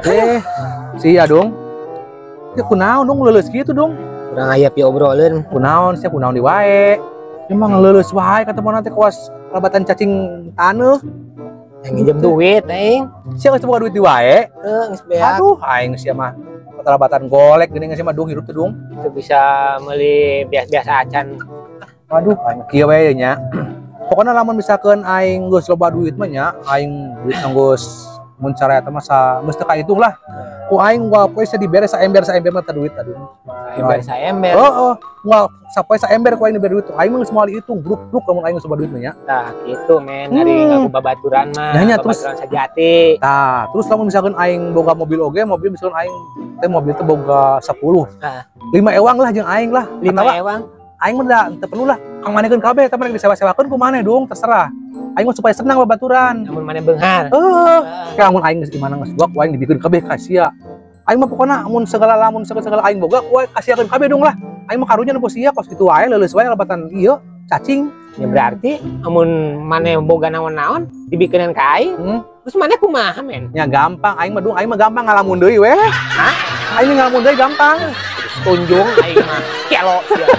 Eh, sia dong. Ya kunaon dong leuleus kitu dong? Kurang aya piobroleun. Kunaon sia, kunaon di wae? Emang leuleus wae kata nanti kawas kalabatan cacing taneuh. Yang nginjem duit aing. Sia geus boga duit di wae. Heuh, geus beak. Aduh, aing sia mah kalabatan golek geuning sia mah dong hirup teh dong. Itu bisa meuli biasa-biasa acan. Aduh, aing kieu we nya. Pokoknya lamun misalkan aing geus loba duit mah nya, aing duit geus mun cara eta mah sa geus teu kahitung lah. Ku aing unggal poe sia dibere saember saember mah duit, aduh. Ember saember. Oh, unggal sapoe saember ku aing dibere duit. Aing mah geus moal dihitung, bruk bruk lamun aing geus loba duit mah nya. Tah gitu men, ari ngaku babaturan mah. Nya, nya, terus- babaturan sejati. Tah, terus lamun misalkan aing boga mobil oge, mobil misalkan aing teh mobil teh boga 10. Ah. 5 ewang lah jeung aing lah. 5 Atawa ewang. Aing mah da teu perlu lah. Kang manekeun kabeh eta mah disewa-sewakeun ku maneh dong, terserah. Aing mah supaya senang babaturan. Lamun maneh beunghar. Eh, Ah. kayak lamun aing geus di mana geus buak, ku aing dibikeun kabeh ka sia. Aing mah pokona mun segala lamun segala, segala aing boga ku aing kasiakeun kabeh dong lah. Aing mah karunya nu sia kos kitu wae leuleus wae lebatan ieu cacing. Ya berarti amun maneh boga naon-naon dibikeunan ka aing, terus maneh kumaha men? Ya gampang aing mah dong, aing mah gampang ngalamun deui we. Hah? Aing ngalamun deui gampang. Tunjung aing mah kelo sia.